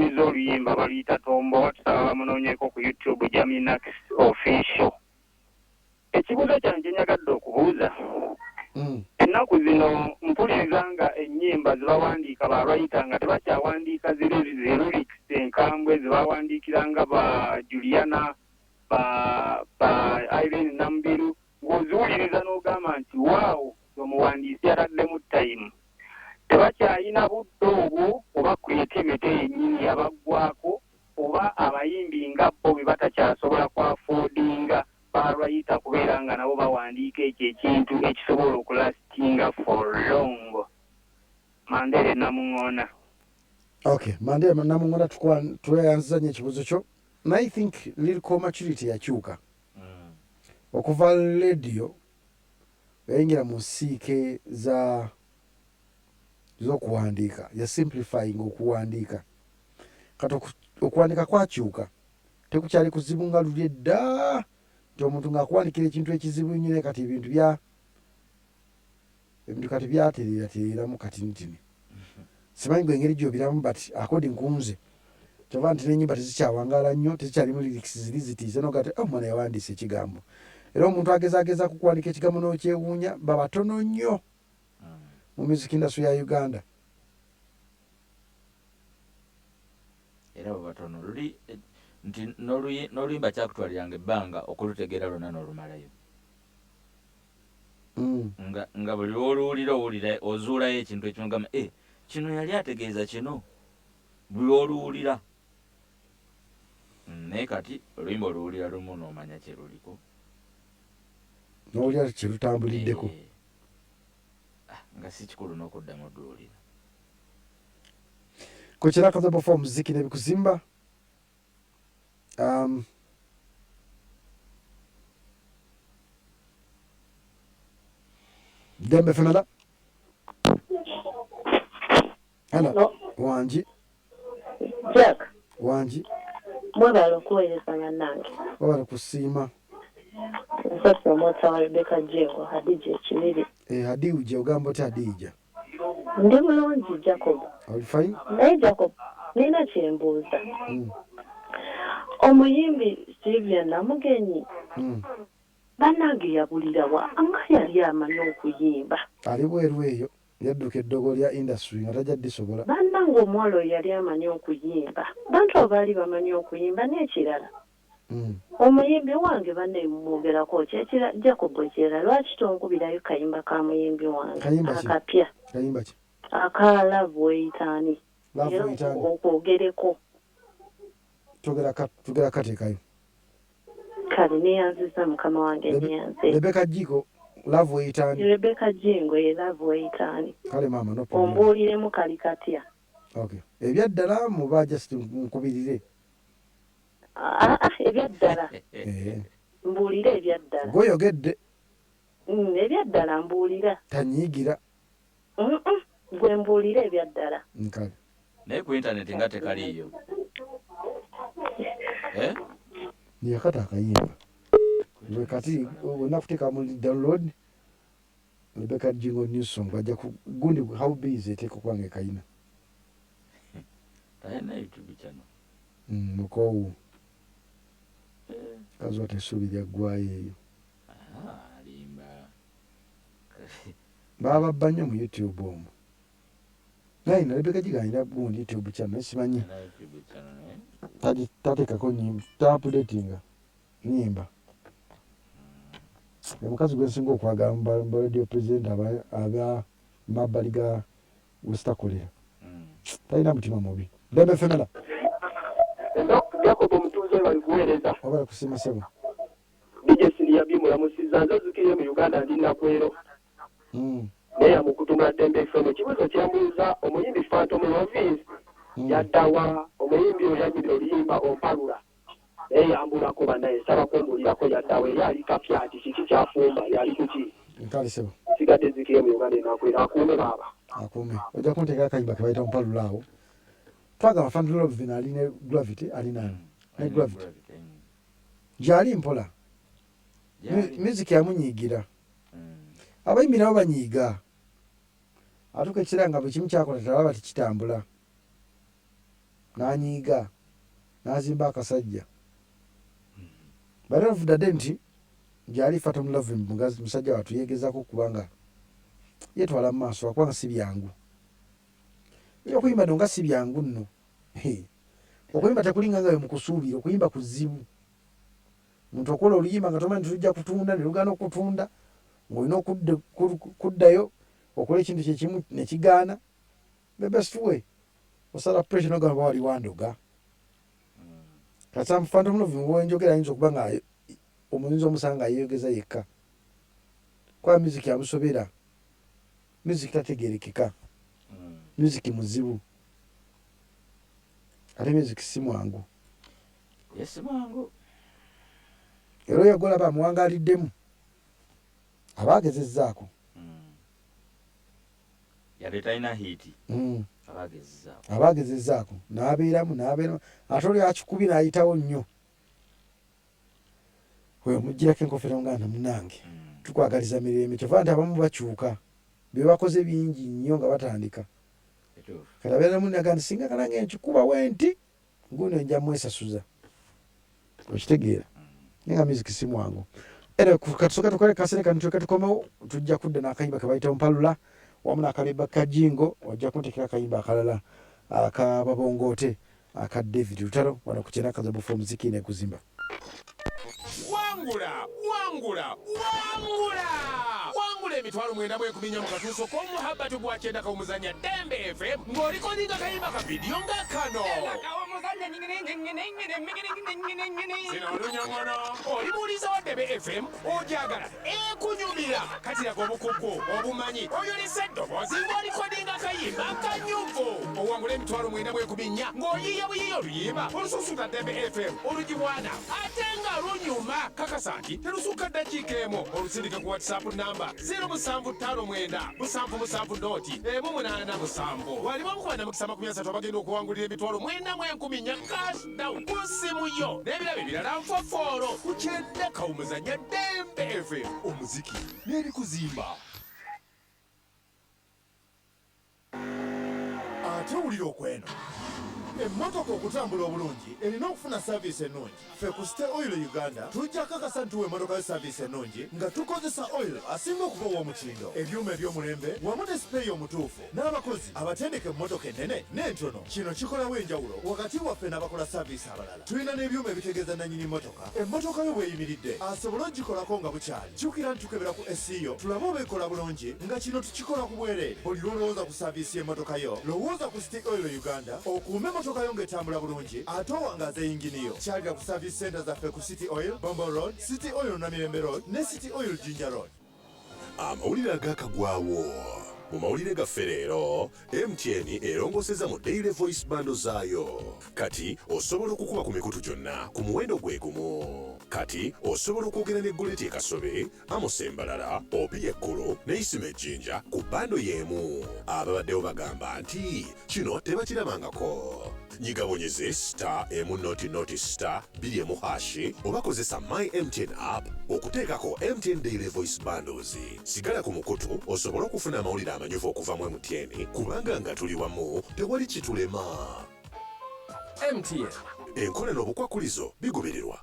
Yafulumizza oluyimba baluyita Tombowa, tusaba bamunoonyeeko ku YouTube Jaminax Official. Ekibuuzo kyange kye njagadde okubuuza, ennaku zino mpuliriza nga ennyimba ze bawandiika ba writer nga tebakyawandiika zi lyrics enkambwe ze bawandiikiranga ba Juliana, ba ba Irene Namubiru ng'oziwuliriza n'ogamba nti waawo omuwandiisi yataddemu time. Tebakyalina budde obwo oba creativity yennyini yabaggwaako oba abayimbi nga bo be batakyasobola ku affordinga ba writer kubeera nga nabo bawandiika ekyo ekintu ekisobola okulastinga for long. Mandere Namung'oona. Okay, Mandela Namung'oona tweyanziza nnyo ekibuuzo kyo. Naye I think lyrical maturity yakyuka okuva radio yayingira mu nsiike za z'okuwandiika ya simplifying okuwandiika kati okuwandiika kwakyuka tekukyali kuzibu nga luli edda nti omuntu ng'akuwandikira ekintu ekizibu ennyo naye kati ebintu bya ebintu kati byatereeratereeramu katinitini simanyi gwe engeri gyobiramu but according kunze kyova nti nenyimba tezikyawangaala nnyo tezikyalimu lyrics ziri zitiisa noga ti oh, omwana yawandiisa ekigambo era omuntu agezageza kukuwandika ekigambo n'okyewuunya babatono nnyo mu music industry ya Uganda. Era babatono luli eh, nti n'oluyimba kyakutwaliranga ebbanga okulutegeera lwonna n'olumalayo. Nga, nga buli lw'oluwulira owulira ozuulayo ekintu ekimu gamba eh, kino yali ategeeza kino buli lw'oluwulira. Naye kati oluyimba oluwulira lumu n'omanya kye luliko. N'owulira kye lutambuliddeko. Eh. Ah, nga si kikulu n'okuddamu odduwulira. Ku kiraka the before muziki n'ebikuzimba. Dembe Femela. Hello. Hello. Wangi. Jack. Wangi. Mwebale okuweereza bannange. Webale kusiima. Nze promota wa Rebecca Jengo Hadija Ekibiri. Eh, Hadija ogamba otya Hadija? Ndi bulungi Jacob. Oli fine? Naye Jacob, nina kyembuuza. Omuyimbi Sylvia Namugenyi bannange yabulirawa nga yali amanyi okuyimba? Ali bweru eyo. Yadduka eddogo lya industry nga tajja disobola. Bannange omuwala oyo yali amanyi okuyimba. Bantu abo baali bamanyi okuyimba n'ekirala omuyimbi wange bannaye mumwogerako ki? Ekira Jacob ekirala lwaki tonkubirayo kayimba ka muyimbi wange Kayimba ki? akapya Kayimba ki? aka love weyita ani Love era weyita ani? okwogereko. Tugera ka tugera kateekayo. Kale neyanziza mukama wange neyanze. Rebecca Jiko love weyita ani? Rebecca Jingo ye love weyita ani? Kale maama no problem. Ombuuliremu kali katya? Okay. Ebyaddala muba just nkubirire. Aa ah, ebyaddala. Eh. Mbuulira ebyaddala. Gwe oyogedde. Ebyaddala mbuulira. Tanyiigira. Gwe mbuulira ebyaddala. Kale. Naye ku internet nga tekaliiyo. Eh? Yakata akayimba. Gwe kati olina kuteeka mu download Rebecca Jingo new song bajja ku gundi how busy eteeka okuba nga ekayina. Talina YouTube channel. Mukoowu. Kazi watu essuubi lyaggwayo eyo. Ah, alimba. Bababba nnyo mu YouTube omwo. Naye na Rebecca Jiga alina gundi YouTube channel naye simanyi. Alina YouTube channel naye. Tateekako nnyimba, ta updatinga nnyimba. Omukazi gwe nsinga okwagala mu ba radio presenter aba mabbali ga wesitakolera. Talina mutima mubi. Dembe Femela. Jacob omutuuze webale kuweereza. Webale kusiima ssebo. DJ Siniya B mulamusizza nze Zukiriye mu Uganda ndi Nakwero. Naye mukutumula Dembe FM ekibuuzo kyembuuza omuyimbi Phantom Lovis yaddawa omuyimbi oyo yanyimbira oluyimba ompalula naye yambulako banaye nsaba kumbulirako yaddawa eri ali kapya ati kiki kyafumba yali kuki Nkale sebo. Nsigadde Zukiriye mu Uganda e Nakwero akuume baaba. Akuume. Ojja kunteekera akayimba kebayita ompalula awo. Twagamba Phantom Lovin ali ne Gravity ali nani? Ne Gravity. Gyali mpola. Music yamunyiigira. Abayimbi nabo banyiiga. Atuuka ekiseera nga buli kimu kyakola talaba tikitambula. N'anyiiga n'azimba akasajja. But end of the day nti gyali Phantom Love mugazi musajja wattu yeegezaako okuba nga yeetwala mu maaso lwakuba nga si byangu. Eby'okuyimba nno nga si byangu nno. Hee. Okuyimba tekulinga nga bwe mukusuubira, okuyimba kuzibu. Omuntu okola oluyimba nga tomanyi nti lujja kutunda ne lugaana okutunda, ng'olina okuddayo okole ekintu kye kimu ne kigaana. The best way osala pressure nogamba oba wali wandoga. Kati Phantom Love wenjogera ayinza okuba nga omuyinza omusanga nga yeyogeza yekka. Kuba music amusobera. Music tategerekeka. Music muzibu. Ate music si mwangu. Ye si mwangu. Era oyo gwolaba amuwangaliddemu aba agezezzaako. Yadde talina hiiti. Aba agezezzaako. Aba agezezzaako n'abeeramu n'abeeramu ate oli akikubye n'ayitawo nnyo. Oyo omuggyirako enkofiira n'omugamba nti munnange tukwagaliza mirembe kyova nti abamu bakyuka bye bakoze bingi nnyo nga batandika. Kati abeera ne munne agamba nti singa nange nkikuba bwenti guno nja mwesasuza. Okitegeera? Naye nga music si mwangu. Era katusooke tukole kasere kano tuleke tukomewo tujja kudda n'akayimba ke bayita Ompalula wamu n'akayimba ka Jingo ojja kunteekera akayimba akalala aka Babongoote aka David Lutalo wano ku Kyenda Kazobu for Muziki ne Kuzimba. Wangula! Wangula! Wangula! Wangula 94,000 mu katuuso k'omuhabbatu gwa Kyenda Kawumuzannya Ddembe FM ng'olikodinga kayimba ka vidiyo nga kano. Zino olunyongono. Oli muwuliza wa Ddembe FM ogyagala ekunyumira. Kati laga obukugu, obumanyi, oyolese eddoboozi ng'olikodinga akayimba akanyuvu. Owangule 94,000 ng'oyiiya buyiiya oluyimba olususuuta Ddembe FM olugiwaana ate nga lunyuma. Kakasa nti telusukka ddakiika emu. Olusindike ku WhatsApp nnamba 0 759 77 0 1 87. Waliwo omu ku bannamukisa 30 abagenda okuwangulira 94,000 cash down ku ssimu yo n'ebirabo ebirala nfofoolo ku Kyenda Kawumuzannya Ddembe FM, omuziki n'ebikuzimba. Ate owulira okweno emmotoka okutambula obulungi erina okufuna saaviisi ennungi. Ffe ku City Oil Uganda tujja kakasa nti tuwa emmotoka yo saaviisi ennungi nga tukozesa oil asinga okuba ow'omutindo, ebyuma eby'omulembe wamu ne sipeeyi omutuufu n'abakozi abatendeke mu mmotoka ennene n'entono. Kino kikolawo enjawulo wakati waffe n'abakola saaviisi abalala. Tulina n'ebyuma ebitegeeza nannyini mmotoka emmotoka yo bw'eyimiridde asobole ogikolako nga bukyali. Jjukira nti tukebera ku AC yo tulabe oba ekola bulungi, nga kino tukikola ku bwereere. Buli lw'olowooza ku saaviisi y'emmotoka yo, lowooza ku City Oil Uganda okuume emmotoka yo ng'etambula bulungi ate owangaaze yingini yo. Kyalira ku service center zaffe ku City Oil Bombo Road, City Oil Namirembe Road ne City Oil Jinja Road. Amawulire agakagwawo mu mawulire gaffe leero: MTN erongoseza mu daily voice bundle zaayo. Kati osobola okukuba ku mikutu gyonna ku muwendo gwe gumu. Kati osobola okwogera ne Guleti e Kasobe, Amos Embalala, Opi Ekkulu ne Isima Ejjinja ku bundle y'emu. Ababaddewo bagamba nti kino tebakirabangako. Nyigabonyeze *100*21# oba kozesa My MTN app okuteekako MTN daily voice bundles. Sigala ku mukutu osobole okufuna amawulire amanyuvu okuva mu MTN, kubanga nga tuli wamu tewali kitulema. MTN. Enkola n'obukwakulizo bigobererwa.